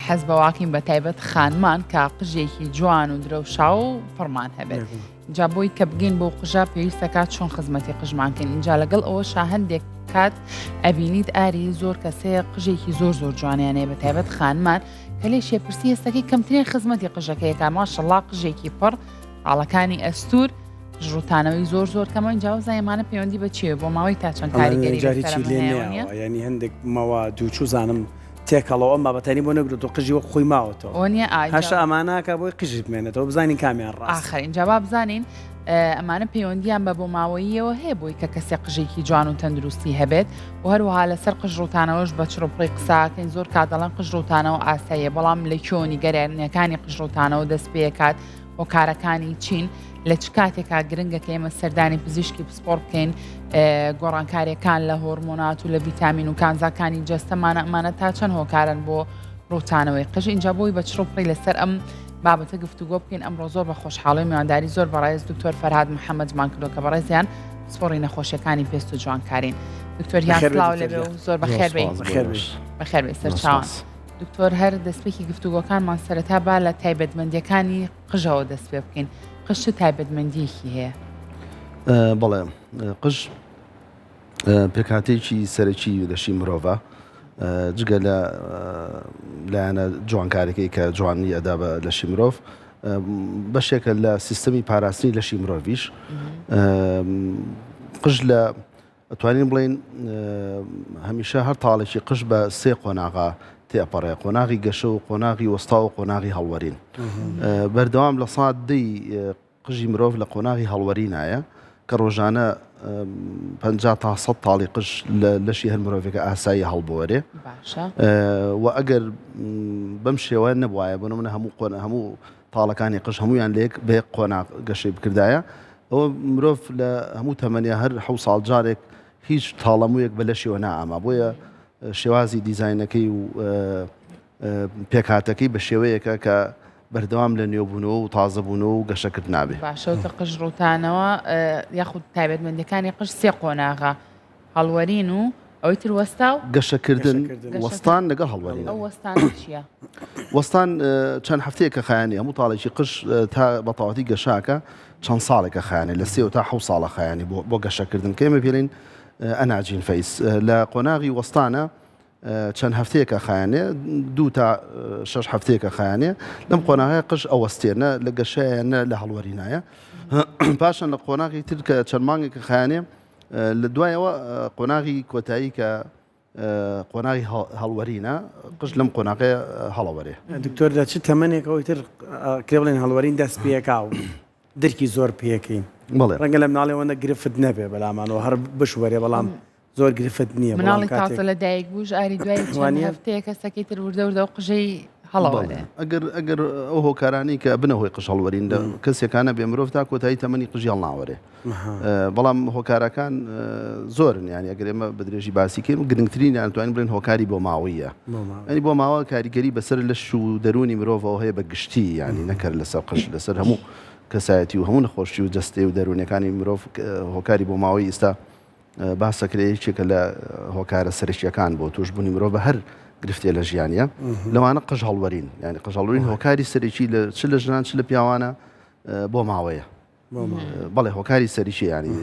حەز بەواکەین بە تایبەت خانمان کە قژێکی جوان و درەوشاو و پڕمان هەبێت. جا بۆی کە بگەین بۆ قژە پێویستەکات چۆن خزمەتی قژمان کەین اینجا لەگەڵ ئەوە شا هەندێک کات ئەبینیت ئاری زۆر کەسەیە قژێکی زۆر زۆر جوانیان هەیە بە تایبەت خانمان کە لێ شێپرسی هێستەکەی کەمترین خزمەتی قژەکەیەکە ماشەڵا قژێکی پڕ ئاڵەکانی ئەستور ژڕوتانەوەی زۆر زۆر کەمە اینجا وزایمانە پەیوەندی بە چیە بۆ ماوەی تا چەند کاریگەری جاریی لێ ینی هەندێک مەوە دووچوزانم تێکەڵەوە ئەم بابەتانی بۆ نەگرێت و قژی وەک خۆی ماوەتەوە ئەوە ئای هەشتا ئەماناکە بۆی قژی بمێنێتەوە بزانین کامیان ڕاست ئاخر اینجا با بزانین ئەمانە پەیوەندیان بە بۆماوەییەوە هەیە بۆی کە کەسێک قژێکی جوان و تەندروستی هەبێت و هەروەها لەسەر قژ ڕوتانەوەش بە چڕوپڕی قساکەین زۆر کات دەڵێن قژ ڕوتانەوە ئاساییە بەڵام لە کوێوە نیگەرانیەکانی قژ ڕوتانەوە دەست پێکات هۆکارەکانی چین لە چ کاتێکا گرنگە کە ئێمە سەردانی پزیشکی پسپۆڕ بکەین گۆڕانکاریەکان لە هۆرمۆنات و لە ڤیتامین و کانزاکانی جەستەمانە ئەمانە تا چەند هۆکارن بۆ ڕوتانەوەی قژ اینجا بۆی بە چڕوپڕی لەسەر ئەم بابەتە گفتوگۆ بکەین ئەمڕۆ زۆر بە خۆشحاڵی میوانداری زۆر بەڕێز دکتۆر فەرهاد محەممەدمان کردو کە بەڕێزیان پسپۆڕی نەخۆشیەکانی پێست و جوانکارین دکتۆر یان سڵاو لەبێ و زۆر بەخێر بێی بەخێر بێ سەرچاوان دکتۆر هەر دەستپێکی گفتوگۆکانمان سەرەتا با لە تایبەتمەندیەکانی قژەوە دەست پێ بکەین قژ چ تایبەتمەندیەکی هەیە؟ بەڵێ قژ پێکهاتەیەکی سەرەکی لەشی مرۆڤە جگە لە لایەنە جوانکارەکەی کە جوانی ئەدا بە لەشی مرۆڤ بەشێکە لە سیستەمی پاراستنی لەشی مرۆڤیش قژ لە ئەتوانین بڵێین هەمیشە هەر تاڵێکی قژ بە سێ قۆناغا تێئەپەڕێ، قۆناغی گەشە و قۆناغی وەستاو و قۆناغی هەڵوەرین. بەردەوام لە سا دەی قژی مرۆڤ لە قۆناغی هەڵوەرینایە کە ڕۆژانە 50 تا 100 تاڵی قژ لە لەشی هەر مرۆڤێکە ئاسایی هەڵبوەرێ و ئەگەر بەم شێوە نەبوایە بۆ نمونە هەموو قۆن هەموو تاڵەکانی قژ هەمویان لە یەک بە یەک قۆناغ گەشەی بکردایە ئەوە مرۆڤ لە هەموو تەمەنیا هەر حەو ساڵ جارێک هیچ تاڵەموویەک بە لەشیەوە نائاما بۆیە شێوازی دیزاینەکەی و پێکهاتەکەی بە شێوەیەکە کە بەردەوام لە نوێبوونەوە و تازەبوونەوە و گەشەکرد نابێ. باشە قژ ڕووتانەوە یاخود تایبەتمەندیەکانی قژ سێ قۆناغە هەڵوەرین و ئەوەی تر وەستا و. گەشەکردن، وەستان لەگەڵ هەڵوەرین. ئەو وەستانە چییە؟ وەستان چەند هەفتەیەکە خایەنی، هەموو تاڵێکی قژ تا بە تەواوەتی گەشاکە چەند ساڵێکە خایەنێ، لە سێ تا حەو ساڵە خایەنی بۆ گەشەکردن کە ئێمە پێڵین anagen phase. لە قۆناغی وەستانە چەند هەفتەیەکە خایەنێ، دوو تا شەش هەفتەیەکە خایەنێ، لەم قۆناغەیە قژ ئەوەستێ نە لە گەشەیە نە لە هەڵوەرینایە. پاشان لە قۆناغی تر کە چەند مانگێکە خایەنێ لە دوایەوە قۆناغی کۆتایی کە قۆناغی هەڵوەرینە قژ لەم قۆناغەیە هەڵەوەرێ. دکتۆر لە چ تەمەنێکەوەی تر کرێ بڵێن هەڵوەرین دەست پێکا و درکی زۆر پێکەین بەڵێ ڕەنگە لە مناڵی ئەوەندە گرفت نەبێ بەلامانەوە هەر بشوەرێ بەڵام زۆر گرفت نییە بەڵام مناڵی کاتێک تازە لە دایک بووش ئاری دوای چەند وانییە؟ هەفتەیە کەسەکەی تر وردە وردە و قژەی هەڵەوەرێ. ئەگەر ئەگەر ئەو هۆکارانەی کە بنە هۆی قژ هەڵوەرین لە کەسێکانە بێ مرۆڤ تا کۆتایی تەمەنی قژی هەڵناوەرێ بەڵام هۆکارەکان زۆرن یانی ئەگەر ئێمە بە درێژی باسی کەین گرنگترینیان توانین بڵێن هۆکاری بۆماوەیە ینی بۆ ماوە کاریگەری بەسەر لەش و دەروونی مرۆڤەوە هەیە بە گشتی ینی نەکەر لەسەر قژ لەسەر هەموو کەسایەتی و هەموو نەخۆشی و جەستەی و دەروونەکانی مرۆڤ هۆکاری بۆ ماوەی ئیستا باسەکرێ یەکێکە لە هۆکارە سەرەکیەکان بۆ توشببوونی مرۆڤ بە هەر گرفتێ لە ژیانە لەوانە قژ هەڵوەرین ینی قژ هەڵوەرین هۆکاری سەرەکی لە چ لە ژنان چ لە پیاوانە بۆ ماوەیە بەڵێ هۆکاری سەرەکی ینی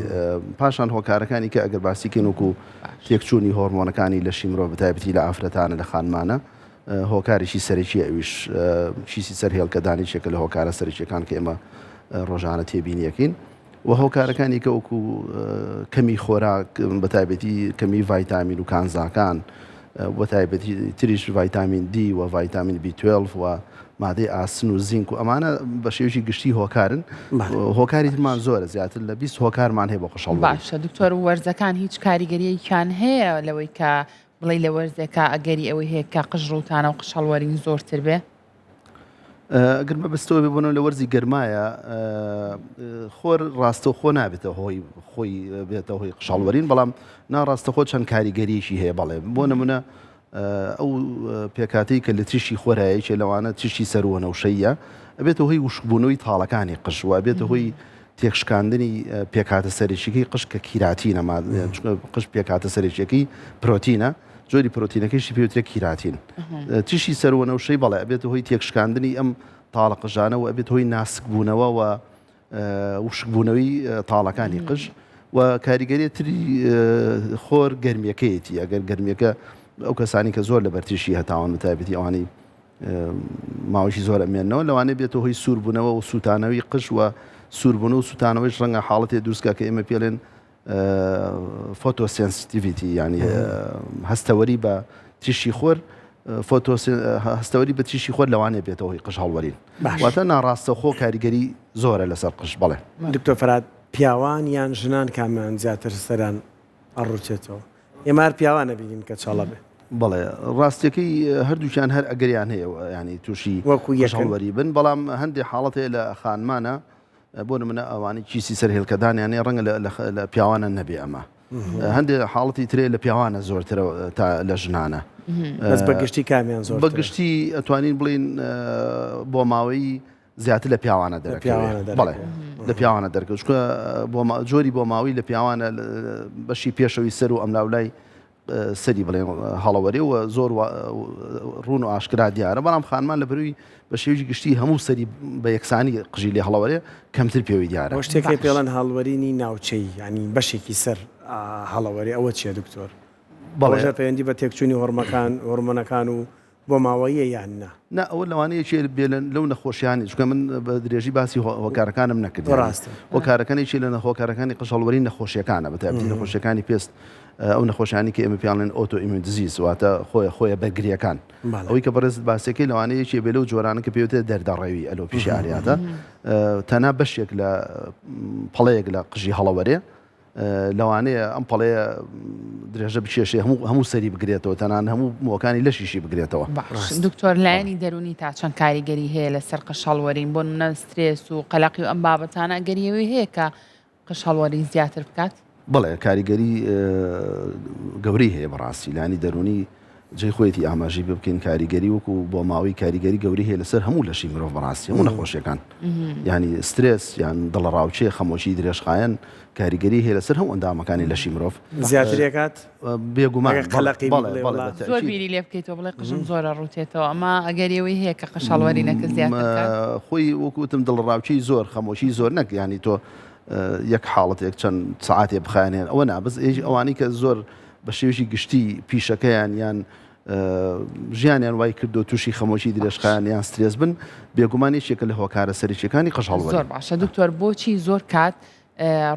پاشان هۆکارەکانی کە ئەگەر باسیکەین وەکو تێکچوونی هۆرمۆنەکانی لەشی مرۆڤ بەتایبەتی لە ئافرەتانە لە خانمانە هۆکارێکی سەرەکی ئەویش کیسی سەر هێلکەدانی شێکە لە هۆکارە سەرەکیەکان کە ئێمە ڕۆژانە تێبینیەکەین و هۆکارەکانی کە وەکو کەمی خۆراک بەتایبەتی کەمی ڤایتامین و کانزاکان بەتایبەتی تریش ڤایتامین دی و ڤایتامین بی 12 و مادەی ئاسن و زینک و ئەمانە بە شێوەیەکی گشتی هۆکارن هۆکاری ترمان زۆرە زیاتر لە 20 هۆکارمان هەیە بۆ قژهەڵوەرین. باشە دکتۆر وەرزەکان هیچ کاریگەریەکیان هەیە لەوەی کە بڵێی لە وەرزێکا ئەگەری ئەوەی هەیە کە قژ ڕووتانە و قژهەڵوەرین زۆرتر بێ؟ ئەگەر مەبەستەوە بێ بۆنەوە لە وەرزی گەرمایە خۆر ڕاستەوخۆ نابێتە هۆی خۆی بێتە هۆی قشاڵوەرین بەڵام ناڕاستەخۆ چەند کاریگەریەکی هەیە بەڵێ بۆ نمونە ئەو پێکاتەی کە لە تیشی خۆرایەکێ لەوانە تیشی سەروەنەوشەیە ئەبێتە هۆی وشکبوونەوەی تاڵەکانی قژ و ئەبێتە هۆی تێکشکاندنی پێکهاتە سەرەکیەکەی قژ کە کیراتینە قژ پێکهاتە سەرەکیەکەی پرۆتینە. جۆری پرۆتینەکەیشی پێوترێ کیراتین. تیشکی سەروەنەوشەی بەڵێ ئەبێتە هۆی تێکشکاندنی ئەم تاڵە قژانە و ئەبێتە هۆی ناسکبوونەوە و وشکبوونەوەی تاڵەکانی قژ و کاریگەری تری خۆر گەرمیەکەیەتی ئەگەر گەرمیەکە ئەو کەسانی کە زۆر لە بەرتیشی هەتاوان بە تایبەتی ئەوانەی ماوەیەکی زۆر ئەمێنەوە لەوانەیە بێتە هۆی سووربوونەوە و سووتانەوەی قژ و سووربوون و سووتانەوەیش ڕەنگە حاڵەتێ دروستکە کە ئێمە پێڵێن photosensitivity یعنی هەستەوەری بە تیشکی خۆر هەستەوەری بە تیشکی خۆر لەوانەیە بێتەوە هۆی قژ هەڵوەرین واتە ناڕاستەوخۆ کاریگەری زۆرە لەسەر قژ بەڵێ. دکتۆر فەرهاد پیاوان یان ژنان کامیان زیاتر سەریان ئەڕوتێتەوە؟ ئێمە هەر پیاوان ئەبینین کە چاڵە بێ. بەڵێ ڕاستیەکەی هەردووکیان هەر ئەگەریان هەیە ینی تووشی وەکو یەکن. هەڵوەری بن بەڵام هەندێک حاڵەت هەیە لە خانمانە بۆ نمونە ئەوانەی کیسی سەر هێلکەدانیان هەیە ڕەنگە لە پیاوانە نەبێ ئەمە هەندێک حاڵەتی ترێ لە پیاوانە زۆرترە تا لە ژنانە بەس بە گشتی کامیان زۆر بە گشتی ئەتوانین بڵین بۆ ماوەی زیاتر لە پیاوانە دەرەکەوێت بەڵێ لە پیاوانە دەرکەوت چونکە بۆ جۆری بۆ ماوەی لە پیاوانە بەشی پێشەوەی سەر و ئەملاولای سەری بڵێن هەڵەوەرێ و زۆر ڕوون و ئاشکرا دیارە بەڵام خانمان لە بەروی بە شێوی گشتی هەموو سەری بە یەکسانی قژی لێ هەڵەوەرێ کەمتر پێوەی دیارە. شتێک پێڵەن هەڵوەرینی ناوچەی ینی بەشێکی سەر هەڵەوەرێ ئەوە چیە دکتۆر؟ بەڵێ پەیوەندی بە تێکچوونی هۆرمەکان هۆرمۆنەکان و بۆماوەییە یان نا؟ نا ئەوە لەوانەیە یەکێ بێ لەو نەخۆشیانەی چونکە من بە درێژی باسی هۆکارەکانم نەکرد ڕاستە هۆکارەکان یەکێ لە هۆکارەکانی قژهەڵوەرین نەخۆشیەکانە بە تایبەتی نەخۆشیەکانی پێست ئەو نەخۆشیانی کە ئێمە پێیان ڵێن autoimmune disease واتە خۆیە خۆیە بەرگریەکان ئەوەی کە بەڕێزت باسەکەی لەوانەیە یەکێ بێ لەو جۆرانە کە پێوتێ دەردەڕێوی alopecia areata تەنها بەشێک لە پەڵەیەک لە قژی هەڵەوەرێ لەوانەیە ئەم پەڵەیە درێژە بکێشێ هەموو هەموو سەری بگرێتەوە تەنان هەموو مووەکانی لەشیشی بگرێتەوە. باش دکتۆر لایەنی دەروونی تا چەند کاریگەری هەیە لەسەر قژ هەڵوەرین بۆ نمونە سترێس و قەلەقی و ئەم بابەتانە ئەگەری ئەوەی هەیە کە قژ هەڵوەرین زیاتر بکات؟ بەڵێ کاریگەری گەورەی هەیە بەڕاستی لایەنی دەروونی جێی خۆیەتی ئاماژەی پێ بکەین کاریگەری وەکو بۆ ماوەی کاریگەری گەورەی هەیە لەسەر هەموو لەشی مرۆڤ بەڕاستی هەموو نەخۆشیەکان ینی سترێس یان دڵەڕاوکێ خەمۆکی درێژخایەن کاریگەری هەیە لەسەر هەموو ئەندامەکانی لەشی مرۆڤ زیاترێکات بێگومان قەلەقی زۆر بیری لێ بکەیتەوە بڵێ قژم زۆرە ڕوتێتەوە ئەمە ئەگەر ئەوەی هەیە کە قژهەڵوەرینەکە زیاتر خۆی وەکوتم دڵەڕاوکێی زۆر خەمۆکی زۆر نەک ینی تۆ یەک حاڵەتێک چەند سعاتێ بخایەنێن ئەوە نا بەس ئەوانەی کە زۆر بە شێوەیەکی گشتی پیشەکەیان یان ژیانیان وای کردو تووشی خەمۆکی درێژخایەن یان سترێس بن بێگومان یەکێکە لە هۆکارە سەرەکیەکانی قژ هەڵوەرین. زۆر باشە دکتۆر بۆچی زۆر کات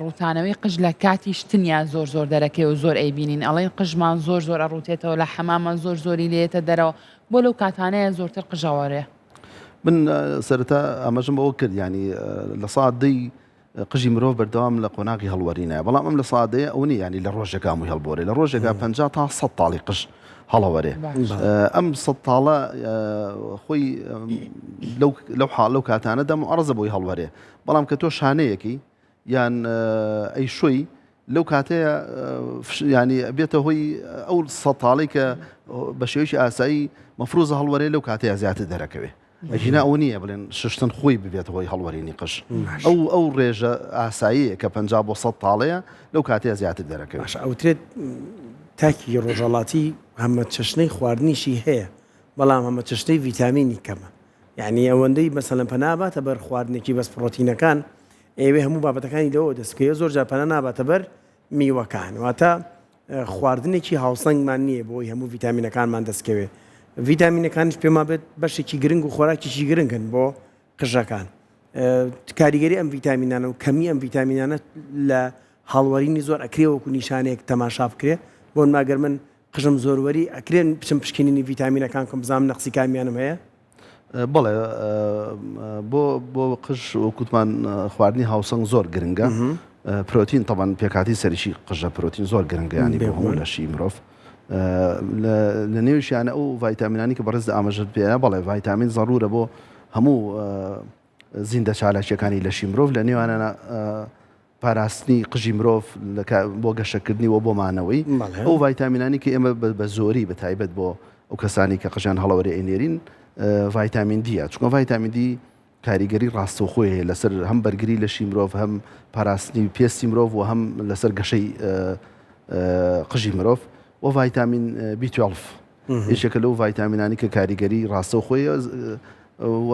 ڕووتانەوەی قژ لە کاتی شتنیا زۆر زۆر دەرەکەی و زۆر ئەیبینین ئەڵێن قژمان زۆر زۆر ئەڕوتێتەوە لە حەمامان زۆر زۆری لێتە دەرەوە بۆ لەو کاتانەیە زۆرتر قژەوەرێ؟ من سەرەتا ئاماژەم بەوە کرد یانی لە سا دەی قژی مرۆڤ بەردەوام لە قۆناغی هەڵوەرینایە، بەڵام ئەم لە سادەیە ئەوە نییە یانی لە ڕۆژێکا هەمووی هەڵبوەرێ، لە ڕۆژێکا 50 تا 100 تاڵی قژ هەڵەوەرێ. ئەم 100 تاڵە خۆی لەو لەو حاڵ لەو کاتانەدا معرەزە بۆی هەڵوەرێ، بەڵام کە تۆ شانەیەکی یان ئەیشۆی لەو کاتەیە ینی بێتە هۆی ئەو 100 تاڵەی کە بە شێوەیەکی ئاسایی مەفروزە هەڵوەرێ لەو کاتەیە زیاتر دەرەکەوێ. ئەگینا ئەوە نییە بڵێن ششتن خۆی ببێتە هۆی هەڵوەرینی قژ. ئەو ئەو ڕێژە ئاساییە کە 50 بۆ 100 تاڵەیە لەو کاتەیە زیاتر دەرەکەوێت. باشە ئەوترێت تاکی ڕۆژهەڵاتی هەمەچەشنەی خواردنیشی هەیە بەڵام هەمەچەشنەی ڤیتامینی کەمە یعنی ئەوەندەی مەسەلەن پەنا باتە بەر خواردنێکی بەس پڕۆتینەکان ئەیەوێ هەموو بابەتەکانی لەوە دەست بکەوێت زۆر جار پەنا ناباتە بەر میوەکان واتە خواردنێکی هاوسەنگمان نییە بۆی هەموو ڤیتامینەکانمان دەستکەوێت ڤیتامینەکانیش پێمان بێت بەشێکی گرنگ و خۆراکێکی گرنگن بۆ قژەکان کاریگەری ئەم ڤیتامینانە و کەمی ئەم ڤیتامینانە لە هەڵوەرینی زۆر ئەکرێ وەکو نیشانەیەک تەماشا بکرێ بۆ نماگەر من قژم زۆروەری ئەکرێن بچم پشکنینی ڤیتامینەکان کەم بزانم نەقسی کامیانم هەیە بەڵێ بۆ بۆ قژ وەکوتمان خواردنی هاوسەنگ زۆر گرنگە پرۆتین تەبەن پێکاتی سەرکی قژە پرۆتین زۆر گرنگیانی بۆ هەموو لەشی مرۆڤ لە نێویشیانە ئەو ڤایتامینانی کە بەڕێز ئاماژەت پێ بەڵێ ڤایتامین زەرورە بۆ هەموو زیندە چالاکیەکانی لەشی مرۆڤ لە نێوانە پاراستنی قژی مرۆڤ بۆ گەشەکردنی و بۆ مانەوەی ئەو ڤایتامینانی کە ئێمە بە زۆری بە تایبەت بۆ ئەو کەسانی کە قژیان هەڵەوەرێ ئەینێرین ڤایتامین دیە چونکە ڤایتامین دی کاریگەری ڕاستەوخۆی هەیە لەسەر هەم بەرگری لەشی مرۆڤ هەم پاراستنی پێستی مرۆڤ و هەم لەسەر گەشەی قژی مرۆڤ. و ڤایتامین B12 یەکێکە لەو ڤایتامینانی کە کاریگەری ڕاستەوخۆی و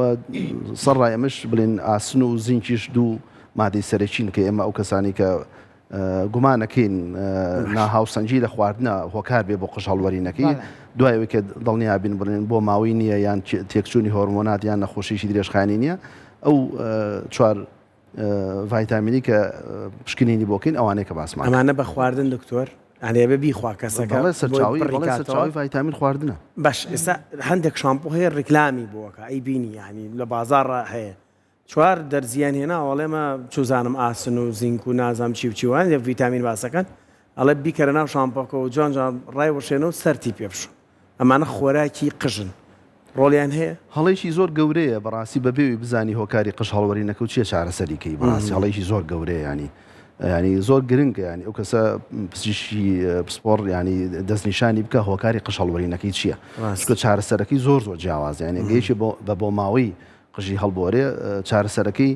سەرڕای ئەمەش بڵێن ئاسن و زینکیش دوو مادەی سەرەکین کە ئێمە ئەو کەسانی کە گومانەکەین ناهاوسەنگی لە خواردنە هۆکار بێ بۆ قژ هەڵوەرینەکەی دوای ئەوەی کە دڵنیا بین بڵێن بۆ ماوەی نییە یان تێکچوونی هۆرمۆنات یان نەخۆشیی درێژخایەنی نییە ئەو چوار ڤایتامینی کە پشکنینی بۆ کەین ئەوانەیە کە باسمان ئەمانە بە خواردن دکتۆر یانی ئەبێ بیخوا کەسەکە بەڵێ سەرچاوەی بەڵێ سەرچاوەی ڤایتامین خواردنە. باش ئێستا هەندێک شامپۆ هەیە ڕیکلامی بۆ ئەکا ئەیبینی یانی لە بازاڕا هەیە چوار دەرزیان هێناوە ئەڵێ مە چوزانم ئاسن و زینک و نازانم چی و چی و هەندێک ڤیتامین باسەکەن ئەڵێ بیکەرە ناو شامپۆکەوە جوان جوان ڕایوەشێنە و سەرتی پێ بشۆ ئەمانە خۆراکی قژن ڕۆڵیان هەیە؟ هەڵەیەکی زۆر گەورەیە بەڕاستی بەبێ ئەوەی بزانی هۆکاری قژ هەڵوەرینەکە و چیە چارەسەری کەی بەڕاستی هەڵەیەکی زۆر گەورەیە یانی یانی زۆر گرنگە یانی ئەو کەسە پزیشکی پسپۆڕ یانی دەستنیشانی بکە هۆکاری قژ هەڵوەرینەکەی چییە چونکە چارەسەرەکەی زۆر زۆر جیاوازە یانی گەیشێ بە بۆماوەی قژی هەڵبۆرێ چارەسەرەکەی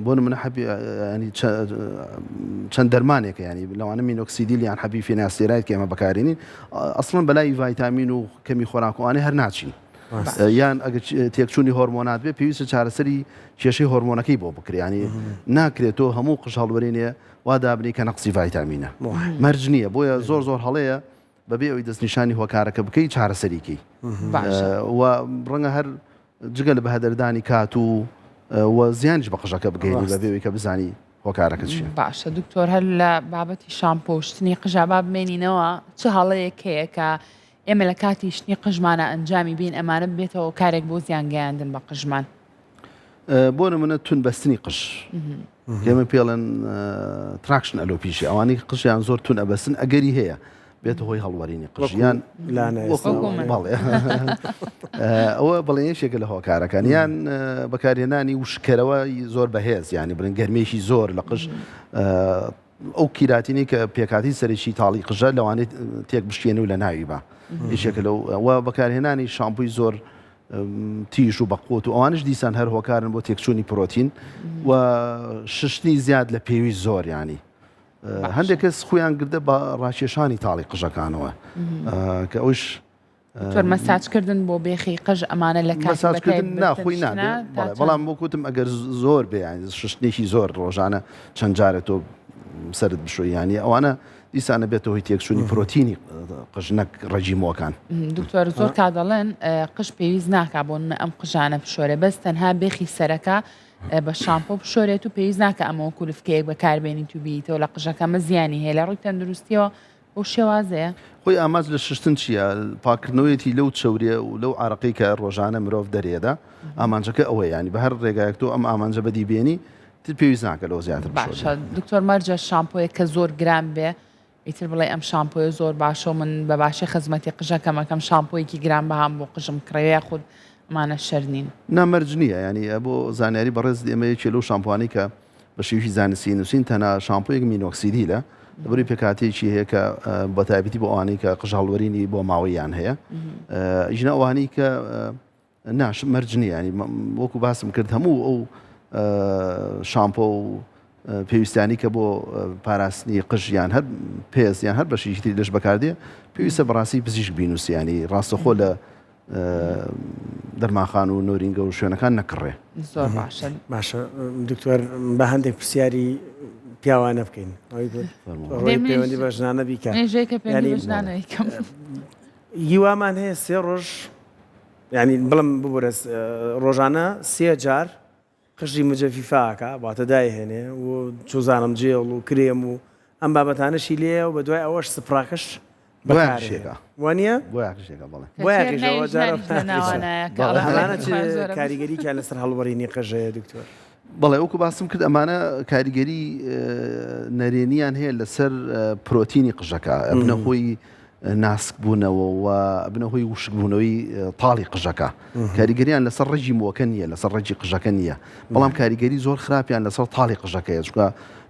بۆ نمونە حەبی ینی چەند دەرمانێکە ینی لەوانە مینۆکسیدیل یان حەبی فیناستێراید کە ئێمە بەکارێنین ئەسڵەن بەلای ڤایتامین و کەمی خۆراکوانێ هەر ناچین یان ئەگەر تێکچوونی هۆرمۆنات بێ پێویستە چارەسەری کێشەی هۆرمۆنەکەی بۆ بکرێ ینی ناکرێت تۆ هەموو قژ هەڵوەرینێ وا دابنی کە نەقسی ڤایتامینە مەرج نییە بۆیە زۆر زۆر هەڵەیە بەبێ ئەوی دەستنیشانی هۆکارەکە بکەی چارەسەری کەی و ڕەنگە هەر جگە لە بەهەدەردانی کات و و زیانیش بە قژەکە بگەیەنی بەبێ ئەوەی کە بزانی هۆکارەکە چییە. باشە دکتۆر هەر لە بابەتی شامپۆ و شتنی قژا با بمێنینەوە چ هەڵەیەک هەیە کە ئێمە لە کاتی شتنی قژمانە ئەنجامی بین ئەمانە ببێتە هۆکارێک بۆ زیان گەیاندن بە قژمان؟ بۆ نمونە تون بەستنی قژ ئێمە پێڵێن traction alopecia ئەوانەی قژیان زۆر تون ئەبەستن ئەگەری هەیە بێتە هۆی هەڵوەرینی قژیان ئەوە بڵێ یەکێکە لە هۆکارەکان یان بەکارهێنانی وشکەرەوە زۆر بەهێز ینی بڵێن گەرمێکی زۆر لە قژ ئەو کیراتینی کە پێکاتی سەرەکی تاڵی قژە لەوانەیە تێک بشکێن و لە ناوی بە یەکێکە لەو بەکارهێنانی شامپوی زۆر تیژ و بەقوت و ئەوانش دیسان هەر هۆکارن بۆ تێکچوونی پرۆتین و ششتنی زیاد لە پێویست زۆر ینی هەندێک کەس خویان گردە بە ڕاکێشانی تاڵی قژەکانەوە کە ئەوش دکتۆر مەساجکردن بۆ بێخی قژ ئەمانە لە کاتی مەساجکردن نا خۆی نابێ بەڵام وەک وتم ئەگەر زۆر بێ یانی ششتنێکی زۆر ڕۆژانە چەند جارێ تۆ سەرت بشۆی یانی ئەوانە دیسانە بێتە هۆی تێکچوونی پرۆتینی قژ نەک ڕەگی مووەکان. دکتۆر زۆر کات دەڵێن قژ پێویست ناکا بۆ نمونە ئەم قژانە بشۆرێ بەس تەنها بێخی سەرەکە بە شامپۆ بشۆرێت و پێویست ناکە ئەمە وەکو لفکەیەک بەکاربێنیت و بیتەوە لە قژەکەمە زیانی هەیە لە ڕووی تەندروستیەوە بەو شێوازەیە. خۆی ئامانج لە ششتن چییە؟ پاککردنەوەیەتی لەو چەوریە و لەو عارەقەی کە ڕۆژانە مرۆڤ دەرێدا، ئامانجەکە ئەوەیە، یانی بە هەر ڕێگایەک تۆ ئەم ئامانجە بەدی بێنی، تر پێویست ناکە لەوە زیاتر بشۆری. باشە دکتۆر مەرجە شامپۆیەک کە زۆر گران بێ ئیتر بڵێی ئەم شامپۆیە زۆر باشە و من بە باشی خزمەتی قژەکەم ئەکەم شامپۆیەکی گران بەهام بۆ قژم کڕێ یاخود ئەمانە شەرت نین؟ نا مەرج نییە، یانی بۆ زانیاری بەڕێزت ئێمە یەکێ لەو شامپۆانەی کە بە شێوەیەکی زانستی نووسین تەنها شامپۆیەک مینۆکسیدیلە لەبەرئەوەی پێکهاتەیەکی هەیە کە بە تایبەتی بۆ ئەوانەی کە قژ هەڵوەرینی بۆ ماوەیان هەیە ژنە ئەوانەی کە ناش مەرج نییە ینی وەکو باسم کرد هەموو ئەو شامپۆ و پێویستانی کە بۆ پاراستنی قژ یان هەر پێست یان هەر بەشێکی تری لەش بەکاردێ پێویستە بەڕاستی پزیشک بینوسیانی ڕاستەخۆ لە دەرمانخان و نۆرینگە و شوێنەکان نەکڕێ. زۆر باشە. باشە دکتۆر بە هەندێک پرسیاری پیاوانە بکەین ڕۆی پەیوەندی بە ژنانە بیکە هیوامان هەیە سێ ڕۆژ ینی بڵم ببورە ڕۆژانە سێ جار قژی مجەفیفە ئەکا واتە دایهێنێ و چوزانم جێڵ و کرێم و ئەم بابەتانەشی لێیە و بەدوای ئەوەش سپڕاکەش بەکارهێنێ وانیە؟ بۆیاخیشێکە بەڵێ. بۆیاخیشەوە جارە ئەمانە چ کاریگەریکیان لەسەر هەڵوەرینی قژ هەیە دکتۆر؟ بەڵێ وەکو باسم کرد ئەمانە کاریگەری نەرێنیان هەیە لەسەر پرۆتینی قژەکە ئەبنە هۆی ناسک بوونەوە و ئەبنە هۆی وشک بوونەوەی تاڵی قژەکە کاریگەریان لەسەر ڕەگی مووەکە نییە لەسەر ڕەگی قژەکە نییە بەڵام کاریگەری زۆر خراپیان لەسەر تاڵی قژەکەیە چونکە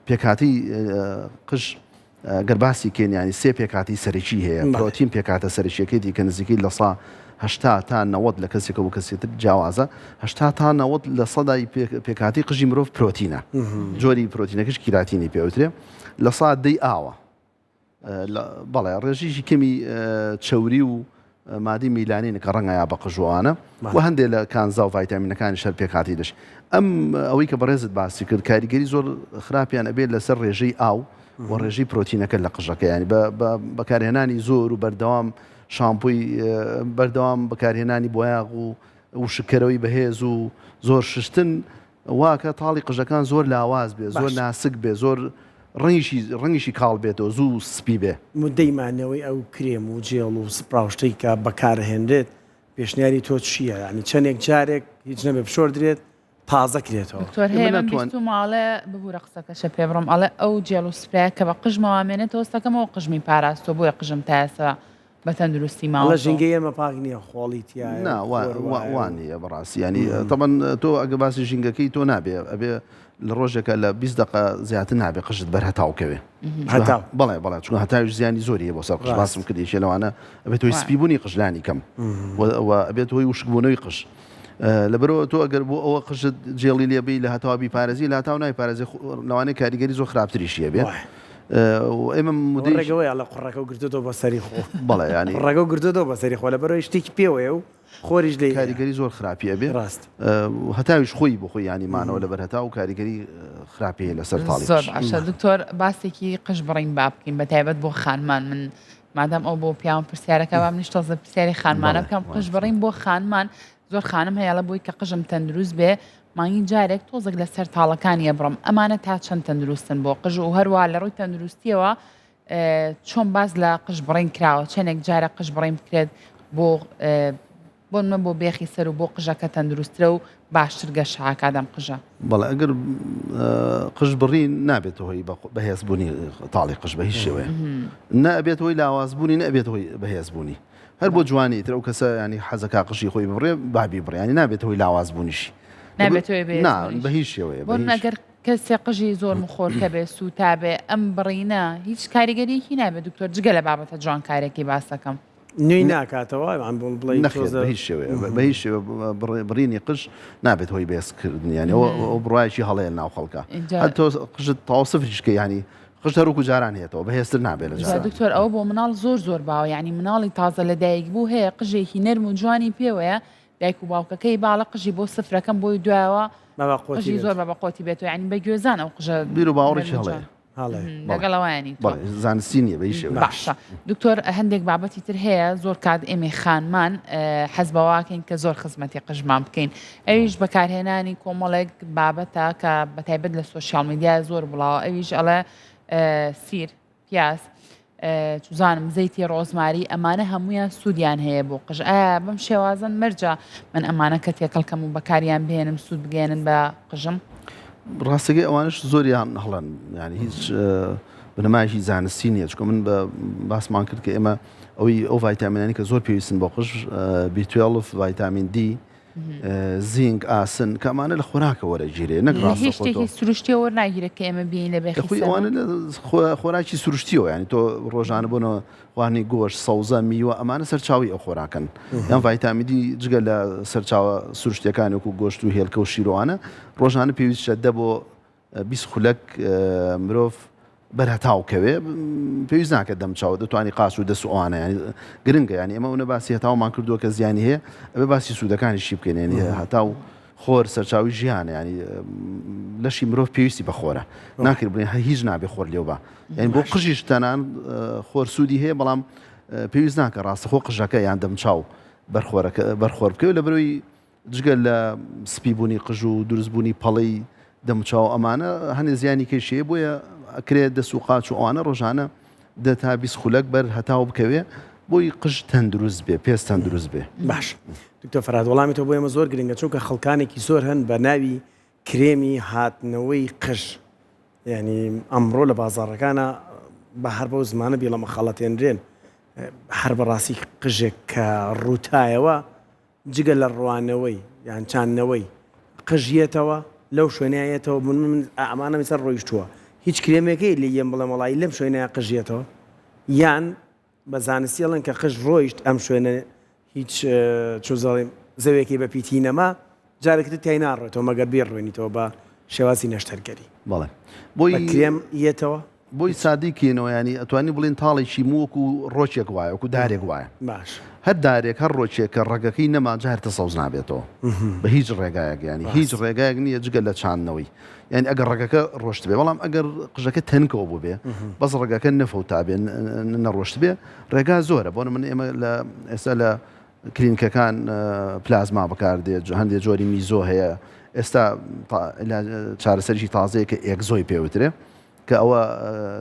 پێکهاتەی قژ گەر باسی کەین یانی سێ پێکهاتەی سەرەکی هەیە پرۆتین پێکهاتە سەرەکیەکەیتی کە نزیکەی لە سا هەشتا تا نەوەد لە کەسێکەوە بۆ کەسی تر جیاوازە هەشتا تا نەوەد لە سەدای پێکهاتەی قژی مرۆڤ پرۆتینە جۆری پرۆتینەکەش کیراتینی پێوترێ لە سا دەی ئاوە. بەڵێ ڕێژیی کەمی چەوری و مادەی میلانین کە ڕەنگە یا بە قژ و ئەوانە و هەندێک لە کانزا و ڤایتامینەکانی شەر پێکهاتی لەش ئەم ئەوەی کە بەڕێزت باسی کرد کاریگەری زۆر خراپیان ئەبێت لەسەر ڕێژەی ئاو و ڕێژەی پرۆتینەکە لە قژەکە ینی بە بەکارهێنانی زۆر و بەردەوام شامپۆی بەردەوام بەکارهێنانی بۆیاغ و وشککەرەوەی بەهێز و زۆر ششتن واکە تاڵی قژەکان زۆر لاواز بێ زۆر ناسک بێ زۆر ڕەنگیشی ڕەنگیشی کاڵ بێتەوە زوو سپی بێ. مودەی مانەوەی ئەو کرێم و جێڵ و سپرا و شتەی کە بەکارئەهێنرێت پێشنیاری تۆ چییە؟ یانی چەندێک جارێک هیچ نەبێ بشۆردرێت تازە کرێتەوە؟ دکتۆر هەیە من بیستومە ئەڵێ ببورە قسەکەشە پێ بڕم ئەڵێ ئەو جێڵ و سپرایە کە بە قژمەوە ئەمێنێتەوە هەستەکەم قژمی پاراستوە بۆیە قژم تا ئێستا بە تەندروستی ماوەتەوە. ئەڵێ ژینگەی ئێمە پاک نییە خۆڵی تیایە نا و خۆر وایە وا نییە بەڕاستی یانی تەبەن تۆ ئەگە باسی ژینگەکەی تۆ نابێ ئەبێ لە ڕۆژێکە لە 20 دقە زیاتر نابێ قژت بەر هەتاو کەوێ هەتاو بەڵێ بەڵێ چونکە هەتاویش زیانی زۆری هەیە بۆ سەر قژ باسم کرد یەکێ لەوانە ئەبێت هۆی سپیبوونی قژلانی کەم و ئەبێت هۆی وشکبوونەوەی قژ لەبەرئەوە تۆ ئەگەر بۆ ئەوە قژت جێڵی لێ بی لە هەتاوە بیپارێزی لە هەتاو نایپارێزی لەوانەیە کاریگەری زۆر خراپتریشی هەبێ ئێمە مودەی ڕێگەوەیە لە قوڕەکە و گرتۆتەوە بە سەری خۆ بەڵێ ینی ڕێگە و گرتۆتەوە بە سەری خۆ لەبەرەوەی شتێکی پێوەیە و خۆریش لێ کاریگەری زۆر خراپی ئەبێ ڕاست هەتاویش خۆی بۆ خۆی ینی مانەوە لەبەر هەتا و کاریگەری خراپی هەیە لەسەر تاڵی زۆر باشە دکتۆر باسێکی قژ بڕین با بکەین بە تایبەت بۆ خانمان من مادام ئەو بۆ پیاوان پرسیارەکە با منیش تۆزە پرسیاری خانمانە بکەم قژ بڕین بۆ خانمان زۆر خانم هەیە بۆی کە قژم تەندروست بێ مانگی جارێک تۆزێک لەسەر تاڵەکانی ئەبڕم ئەمانە تا چەند تەندروستن بۆ قژ و هەروە لە ڕووی تەندروستیەوە چۆن باز لە قژ بڕین کراوە چەندێک جارە قژ بڕین بکرێت بۆ بۆ نمە بۆ بێخی سەر و بۆ قژەکە تەندروسترە و باشتر گەشە ئەکات ئەم قژە. بەڵێ ئەگەر قژ بڕین نابێتە هۆی بەهێزبوونی تاڵی قژ بە هیچ شێوەیە نە ئەبێت هۆی لاوازبوونی نە ئەبێت هۆی بەهێزبوونی هەر بۆ جوانی تر ئەو کەسە ینی حەزەکا قژی خۆی بڕێ بابی بڕیانی نابێت هۆی لاوازبوونیشی نابێت هۆی نا بە هیچ شێوەیە بۆ ئەگەر کەسێ قژی زۆر مخۆرکە بێ سووتابێ ئەم بڕینە هیچ کاریگەریەکی نابێت دکتۆر جگە لە بابەتە جوانکارێکی باسەکەم. نوێی ناکاتەوە یان بۆ بڵێی نەخێر تۆزە بە هیچ شێوەیە بە هیچ شێوە بڕینی قژ نابێت هۆی بێزکردنی یانی ئەوە ئەو بڕوایەکی هەڵەیە لەناو خەڵکە ئینجا هەر تۆ قژت تەواو سفریش کەی یانی قژت هەر وەکو جاران هێتەوە بەهێزتر نابێت لە جا جاران. دکتۆر ئەوە بۆ مناڵ زۆر زۆر باوە یانی مناڵی تازە لەدایک بوو هەیە قژێکی نەرم و جوانی پێوەیە دایک و باوکەکەی باڵە قژی بۆ سفرەکەم بۆی دوایەوە بە بە قۆتی قژی زۆر بێت بە بە قۆتی بێتەوە یانی بە گوێزان ئەو قژە بیر و باوەڕێکی نەرم و جوان. هەڵەیە. لەگەڵ ئەوانی تۆ. بەڵێ زانستی نییە بە هیچ شێوەیەک. باشە دکتۆر هەندێک بابەتی تر هەیە زۆر کات ئێمەی خانمان حەز بەواکەین کە زۆر خزمەتی قژمان بکەین ئەویش بەکارهێنانی کۆمەڵێک بابەتە کە بەتایبەت لە social media زۆر بڵاوە ئەویش ئەڵێ سیر پیاز چوزانم زەیتی ڕۆزماری ئەمانە هەمویان سوودیان هەیە بۆ قژ ئایا بەم شێوازن مەرجە من ئەمانە کە تێکەڵ کەم و بەکاریان بهێنم سوود بگەێنن بە قژم؟ ڕاستەکەی ئەوانش زۆریان هەڵەن یعنی هیچ بنەمایەکی زانستی نییە چکە من بە باسمان کرد کە ئێمە ئەوەی ئەو ڤایتامینانی کە زۆر پێویستن بۆ قژ B12 ڤایتامین D زینک ئاسن کە ئەمانە لە خۆراکە وەرەگیرێ نەک هیچ شتێکی سروشتیەوە وەرناگیرێت کە ئێمە بین لە بێخی خۆی ئەوانە لە خۆراکی سروشتیەوە یعنی تۆ ڕۆژانە بۆنەوە خواردنی گۆشت، سەوزە، میوە ئەمانە سەرچاوەی ئەو خۆراکەن. یان ڤایتامین دی جگە لە سەرچاوە سروشتیەکانی وەکو گۆشت و هێلکە و شیر و ئەوانە ڕۆژانە پێویستە دە بۆ 20 خولەک مرۆڤ بەر هەتاو کەوێ پێویست ناکە دەم چاو دەتوانی قاچ و دەست و ئەوانە ینی گرنگە ینی ئێمە ئەونە باسی هەتاومان کردووە کە زیانی هەیە ئەبێ باسی سوودەکانیشی بکەین ینی هەتاو خۆر سەرچاوی ژیانە ینی لەشی مرۆڤ پێویستی بە خۆرە ناکرێت بڵێن هەر هیچ نابێ خۆر لێو بە یعنی بۆ قژیش تەنان خۆر سوودی هەیە بەڵام پێویست ناکە ڕاستەخۆ قژەکە یان دەمچاو بەرخۆرەکە بەرخۆر بکەوێت لە بەرەوەی جگە لە سپیبوونی قژ و دروستبوونی پەڵەی دەموچاو ئەمانە هەنێ زیانی کەشی هەیە بۆیە ئەکرێت دەست و قاچ و ئەوانە ڕۆژانە دە تا 20 خولەک بەر هەتاو بکەوێ بۆی قژ تەندروست بێ پێست تەندروست بێ. باش دکتۆر فەرهاد وەڵامی تۆ بۆ ئێمە زۆر گرنگە چونکە خەڵکانێکی زۆر هەن بە ناوی کرێمی هاتنەوەی قژ یعنی ئەمڕۆ لە بازاڕەکانە بە هەر بەو زمانە بیڵەمە خەڵەتێنرێن هەر بەڕاستی قژێک کە ڕووتایەوە جگە لە ڕوانەوەی یان چاندنەوەی قژ یەتەوە لەو شوێنەیا یەتەوە من من ئەمانەم سەر ڕۆیشتووە هیچ کرێمێکەی لێ یەم بڵێم وەڵایی لەم شوێنەیا قژ یەتەوە یان بە زانستی ئەڵێن کە قژ ڕۆیشت ئەم شوێنە هیچ چوزەڵێم زەوێکی بە پیتی نەما جارێکی تر تای ناڕۆێتەوە مەگەر بیڕوێنیتەوە بە شێوازی نەشتەرگەری بەڵێ بۆی کرێم یەتەوە. بۆی سادەی کەینەوە یانی ئەتوانی بڵێن تاڵێکی موو وەکو ڕۆکێک وایە وەکو دارێک وایە باش هەر دارێک هەر ڕۆکێک کە ڕەگەکەی نەما جا هەر سەوز نابێتەوە بە هیچ ڕێگایەک یانی هیچ ڕێگایەک نییە جگە لە چاندنەوەی یانی ئەگەر ڕەگەکە ڕۆشتبێ بەڵام ئەگەر قژەکە تەنکەوە بووبێ بەس ڕەگەکە نەفەوتابێ نەڕۆشتبێ ڕێگا زۆرە بۆ من ئێمە لە ئێستا لە کلینکەکان پلازما بەکاردێت هەندێک جۆری میزۆ هەیە ئێستا چارەسەرێکی تازەیە کە ئێکزۆی پێوترێ کە ئەوە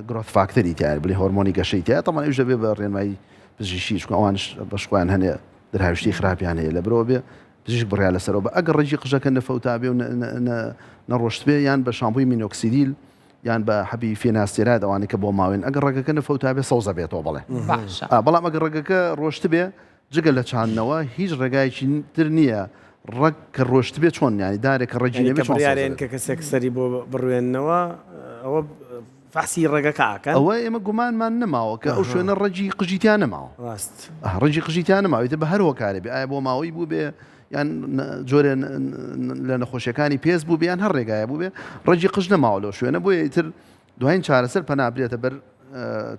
growth factor ی تایە بڵێ هۆرمۆنی گەشەی تایە تەمان ئەوش دەبێ بە ڕێنمایی پزیشکی چونکە ئەوانش بەش خۆیان هەنێ دەرهاویشتی خراپیان هەیە لە برەوە بێ پزیشک بڕیار لەسەرەوە بە ئەگەر ڕێژی قژەکە نەفەوتا بێ و نەڕۆشت بێ یان بە شامپۆی مینۆکسیدیل یان بە حەبی فێناستێراد ئەوانەی کە بۆ ماوێن ئەگەر ڕەگەکە نەفەوتا بێ سەوزە بێتەوە بەڵێ باشە بەڵام ئەگەر ڕەگەکە ڕۆشت بێ جگە لە چاندنەوە هیچ ڕێگایەکی تر نییە ڕەگ کە ڕۆشتبێ چۆن یانی دارێک کە ڕەگی یانی نەبێ کە چۆن سەوز بڕیارێن دەبێت؟ کە کەسێک سەری بۆ بڕوێننەوە ئەوە فەحسی ڕەگەکە ئەکەن؟ ئەوە ئێمە گومانمان نەماوە کە ئەو شوێنە ڕەگی قژی تیا نەماوە. ڕاست. ڕەگی قژی تیا نەماوە ئیتر بە هەر هۆکارێ بێ ئایا بۆ ماوەی بووبێ یان جۆرێ لە نەخۆشیەکانی پێست بووبێ یان هەر ڕێگایە بووبێ ڕەگی قژ نەماوە لەو شوێنە بۆیە ئیتر دوایین چارەسەر پەنا برێتە بەر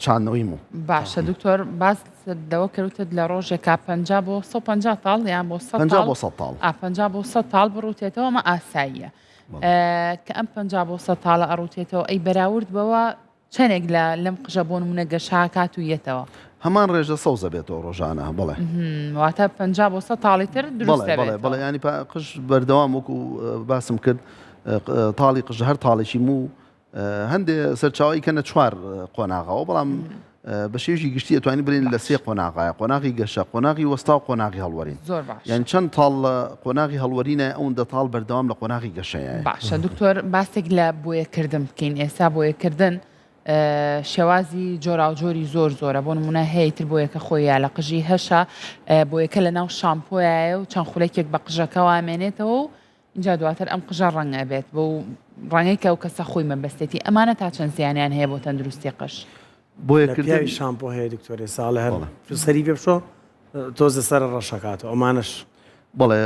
چاندنەوەی موو. باشە دکتۆر باست لەوە کرد وتت لە ڕۆژێکا 50 بۆ 150 تاڵ یان بۆ 100 50 بۆ 100 تاڵ ئا 50 بۆ 100 تاڵ بڕوتێتەوە ئەمە ئاساییە کە ئەم 50 بۆ 100 تاڵە ئەڕوتێتەوە ئەی بەراورد بەوە چەندێک لە لەم قژە بۆ نمونە گەشاکات و یەتەوە هەمان ڕێژە سەوزە بێتەوە ڕۆژانە بەڵێ واتە 50 بۆ 100 تاڵی تر دروست بەڵێ بەڵێ بەڵێ ینی قژ بەردەوام وەکو باسم کرد تاڵی قژ هەر تاڵێکی موو هەندێ سەرچاوەی کەنە چوار قۆناغەوە بەڵام بە شێوەیەکی گشتی ئەتوانین بڵێین لە سێ قۆناغایە قۆناغی گەشە قۆناغی وەستا و قۆناغی هەڵوەرین زۆر باش یان چەند تاڵ لە قۆناغی هەڵوەرینە ئەوەندە تاڵ بەردەوام لە قۆناغی گەشەیە باشە دکتۆر باسێک لە بۆیەکردن بکەین ئێستا بۆیەکردن شێوازی جۆراوجۆری زۆر زۆرە بۆ نمونە هەیە تر بۆیەکە خۆی یا لە قژی هەشە بۆیەکە لە ناو شامپۆیایە و چەند خولەکێک بە قژەکەوە مێنێتەوە و ئینجا دواتر ئەم قژە ڕەنگ ئەبێت بەو ڕەنگەی کە ئەو کەسە خۆی مەبەستێتی ئەمانە تا چەند زیانیان هەیە بۆ تەندروستی قژ؟ بۆیە لە کردن پیاوی شامپۆ هەیە دکتۆر ئێستا ئەڵێ هەر بەڵێ. سەری پێ بشۆ تۆزە سەرە ڕەشەکاتەوە ئەمانەش. بەڵێ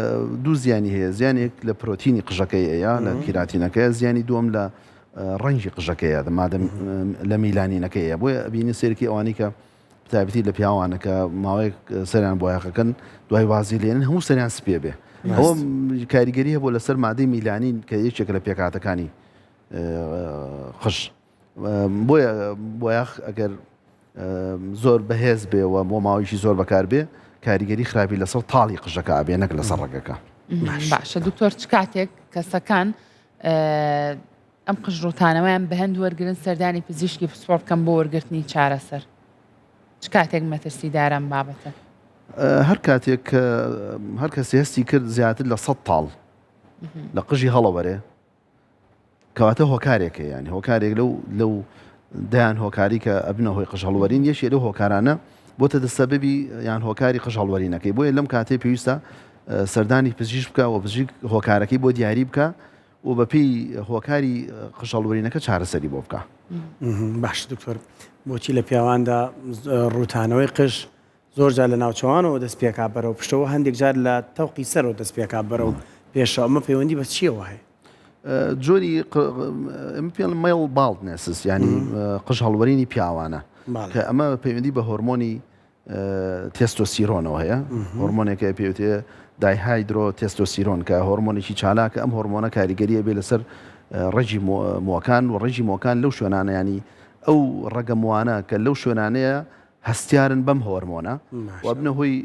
دوو زیانی هەیە زیانێک لە پرۆتینی قژەکەی ئەیە لە کیراتینەکەیە زیانی دووەم لە ڕەنگی قژەکەیە مادەم لە میلانینەکەیە بۆیە ئەبینی سێرکی ئەوانی کە بەتایبەتی لە پیاوانە کە ماوەیەک سەریان بۆیاخەکەن دوای وازی لێنن هەموو سەریان سپێ بێ ئەوە کاریگەری هەبوو لەسەر مادەی میلانین کە یەکێکە لە پێکهاتەکانی قژ بۆیە بۆیاخ ئەگەر زۆر بەهێز بێ و بۆ ماوەیەکی زۆر بەکار بێ کاریگەری خراپی لەسەر تاڵی قژەکە ئەبێ نەک لەسەر ڕەگەکە. باشە دکتۆر چ کاتێک کەسەکان ئەم قژڕووتانەوەیان بەهەند وەرگرن سەردانی پزیشکی پسپۆڕ بکەن بۆ وەرگرتنی چارەسەر. چ کاتێک مەترسیدارە ئەم بابەتە؟ هەر کاتێک کە هەر کەسی هەستی کرد زیاتر لە سەد تاڵ لە قژی هەڵەوەرێ کەواتە هۆکارێک هەیە یانی هۆکارێک لەو لەو دەیان هۆکاری کە ئەبنە هۆی قژ هەڵوەرین یەکێ لەو هۆکارانە بۆتە دەسەبەبی یان هۆکاری قژ هەڵوەرینەکەی بۆیە لەم کاتەی پێویستە سەردانی پزیشک بکە و پزیشک هۆکارەکەی بۆ دیاری بکە و بەپێی هۆکاری قژهەڵورینەکە چارەسەری بۆ بکا. باشە دکتۆر بۆچی لە پیاواندا ڕووتانەوەی قژ زۆر جار لە ناوچەوانەوە دەست پێکا بەرەو پشتەوە هەندێک جار لە تەوقی سەرەوە دەست پێکا بەرەو پێشەوە ئەمە پەیوەندی بە چیەوە هەیە؟ جۆری ئەمە پێڵ male baldness ینی قژ هەڵوەرینی پیاوانە کە ئەمە پەیوەندی بە هۆرمۆنی تێستۆسیرۆنەوە هەیە، هۆرمۆنێک هەیە پێی وترێ dihydrotestosterone کە هۆرمۆنێکی چالاکە، ئەم هۆرمۆنە کاریگەری ئەبێ لەسەر ڕەگی مووەکان و ڕەگی مووەکان لەو شوێنانە ینی ئەو ڕەگە مووانە کە لەو شوێنانەیە هەستیارن بەم هۆرمۆنە و ئەبنە هۆی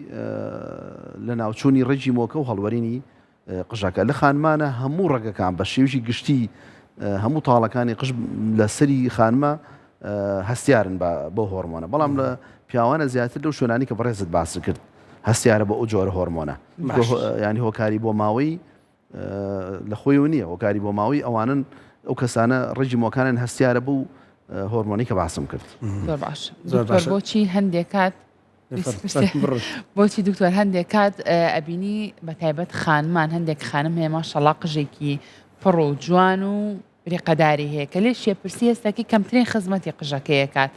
لە ناوچوونی ڕەگی مۆکە و هەڵوەرینی قژەکە لە خانمانە هەموو ڕەگەکان بە شێوەیەکی گشتی هەموو تاڵەکانی قژ لە سەری خانمە هەستیارن بە بەو هۆرمۆنە بەڵام لە پیاوانە زیاتر لەو شوێنانی کە بەڕێزت باست کرد هەستیارە بۆ ئەو جۆرە هۆرمۆنە ینی هۆکاری بۆ ماوەی لە خۆیەوە نییە هۆکاری بۆ ماوەی ئەوانن ئەو کەسانە ڕێژی مۆکانن هەستیارە بوو هۆرمۆنی کە باسم کرد زۆر باش زۆر بۆچی هەندێک کات بۆچی دکتۆر هەندێک کات ئەبینی بە تایبەت خانمان هەندێک خانم هەیە ماشەڵا قژێکی پڕ و جوان و بریقەداری هەیە کە لێ شێپرسی هەستەکەی کەمترین خزمەتی قژەکەیەکات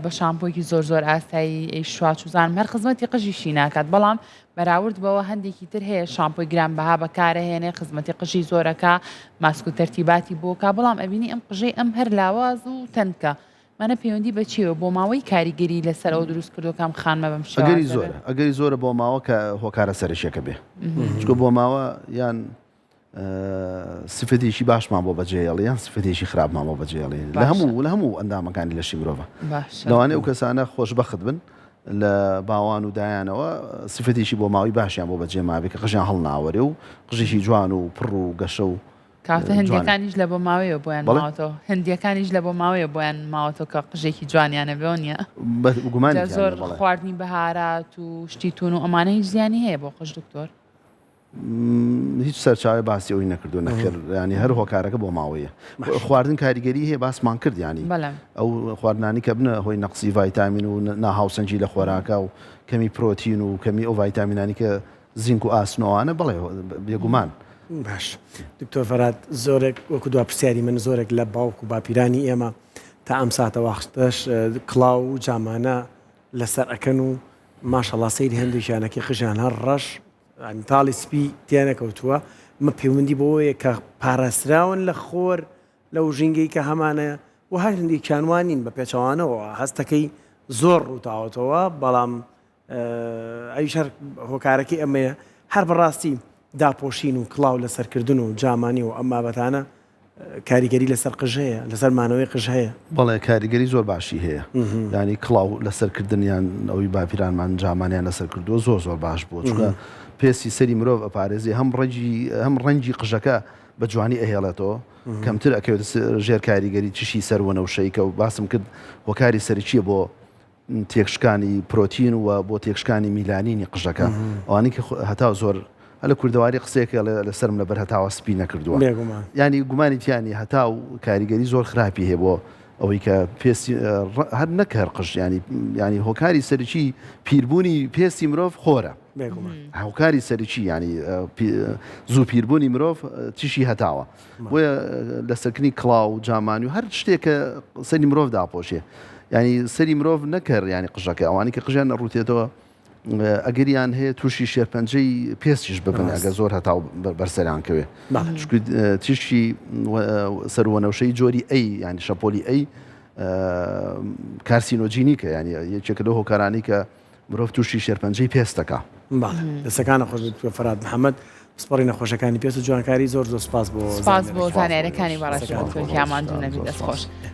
بە شامپۆیکی زۆر زۆر ئاسایی ئەی شوچوزانم هەر خزمەتی قژیشی ناکات بەڵام بەراورد بەوە هەندێکی تر هەیە شامپۆی گران بەها بەکارەهێنێ خزمەتی قژی زۆرەکە ماسک و تەرتیباتی بۆکە بەڵام ئەبینی ئەم قژەی ئەم هەر لاواز و تەنکە. مانە پەیوەندی بە چیەوە بۆ ماوەی کاریگەری لەسەر ئەو دروست کردووە کە ئەم خانمە بەم ئەگەری شێوازە زۆرە بێ؟ ئەگەری زۆرە بۆ ماوە کە هۆکارە سەرەکیەکە بێ چونکە بۆ ماوە یان سفەتێکی باشمان بۆ بەجێهێڵی یان سفەتێکی خراپمان بۆ بەجێهێڵی لە باشە هەموو لە هەموو ئەندامەکانی لەشی مرۆڤە باشە لەوانەیە ئەو کەسانە خۆشبەخت بن لە باوان و دایانەوە سفەتێکی بۆ ماوەی باشیان بۆ بەجێ مابێ کە قژیان هەڵناوەرێ و قژێکی جوان و پڕ و گەشە و کاکە جوانە. هندیەکانیش لە بۆ ماوەیەوە بۆیان بەڵێ. ماوەتەوە هندیەکانیش لە بۆ ماوەیە بۆیان ماوەتەوە کە قژێکی جوانیانە بێ نیە بە گومانی جا تیا زۆر نیە بەڵێ. خواردنی بەهارات و شتی تون و ئەمانە هیچ زیانی هەیە بۆ قژ دکتۆر؟ هیچ سەرچاوەی باسی ئەوی نەکردو نەخێر ینی هەر هۆکارەکە بۆ ماوەیە خواردن کاریگەری هەیە باسمان کرد ینی ئەو خواردنانی کە بنە هۆی نەقسی ڤایتامین و ناهاوسەنگی لە خۆراکە و کەمی پرۆتین و کەمی ئەو ڤایتامینانی کە زینک و ئاسنەوانە بڵێ بێگومان. باش دکتۆر فەرات زۆرێک وەکو دوا پرسیاری من زۆرێک لە باوک و باپیرانی ئێمە تا ئەم ساتە واختەش کڵاو و جامانە لەسەر ئەکەن و ماشەڵا سەیری هەندێکیان ئەکەی قژیان هەر ڕەش یانی تاڵی سپی تێنەکەوتووە مە پەیوەندی بەوەیە کە پاراستراون لە خۆر لەو ژینگەی کە هەمانە و هەر هەندێکیان وا نین بە پێچەوانەوە هەستەکەی زۆر ڕووتاوەتەوە بەڵام ئەویش هەر هۆکارەکەی ئەمەیە هەر بەڕاستی داپۆشین و کڵاو لەسەرکردن و جامانی و ئەم بابەتانە کاریگەری لەسەر قژ هەیە لەسەر مانەوەی قژ هەیە؟ بەڵێ کاریگەری زۆر باشی هەیە یانی کڵاو لەسەر کردن یان ئەوی باپیرانمان جامانیان لەسەر کردووە زۆر زۆر باش بووە چونکە پێستی سەری مرۆڤ ئەپارێزی هەم ڕەنگی هەم ڕەنگی قژەکە بە جوانی ئەهێڵێتەوە کەمتر ئەکەوێتە ژێر کاریگەری تیشکی سەر وەنەوشەی کە باسم کرد هۆکاری سەرەکیە بۆ تێکشکانی پرۆتین و بۆ تێکشکانی میلانینی قژەکە ئەوانەی کە هەتاو زۆر لە کوردەواری قسەیەک هەیە لەسەرم لەبەر هەتاوە سپی نەکردووە یانی گومانی تیانی هەتاو کاریگەری زۆر خراپی هەیە بۆ ئەوەی کە پێستی هەر نەک هەر قژ ینی ینی هۆکاری سەرکی پیربوونی پێستی مرۆڤ خۆرە هۆکاری سەرکی ینی زوو پیربوونی مرۆڤ تیشی هەتاوە بۆیە لەسەرکردنی کڵاو و جامانی و هەر شتێک کە سەری مرۆڤ داپۆشێ ینی سەری مرۆڤ نەکەر ینی قژەکە ئەوانی کە قژیان نەڕوتێتەوە ئەگەریان هەیە تووشی شێرپەنجەی پێستیش ببن ئەگە زۆر هەتاو بەرسەریان کەوێ تیشکی سەروەنەوشەی جۆری ئەی ینی شەپۆلی ئەی کارسینۆجینیکە ینی یەکێکە لەو هۆکارانی کە مرۆڤ تووشی شێرپەنجەی پێست دەکا. بەڵێ دەستەکانت خۆش بێت دکتۆر فەرهاد محەمەد پسپۆڕی نەخۆشەکانی پێست و جوانکاری زۆر زۆر سوپاس بۆ سوپاس بۆ زانیاریەکانت. زانیاریەکانی بەڕێز دەستەکانت دکتۆر خۆش. گیان ماندوو نەبی زۆر دەست سوپاس. خۆش.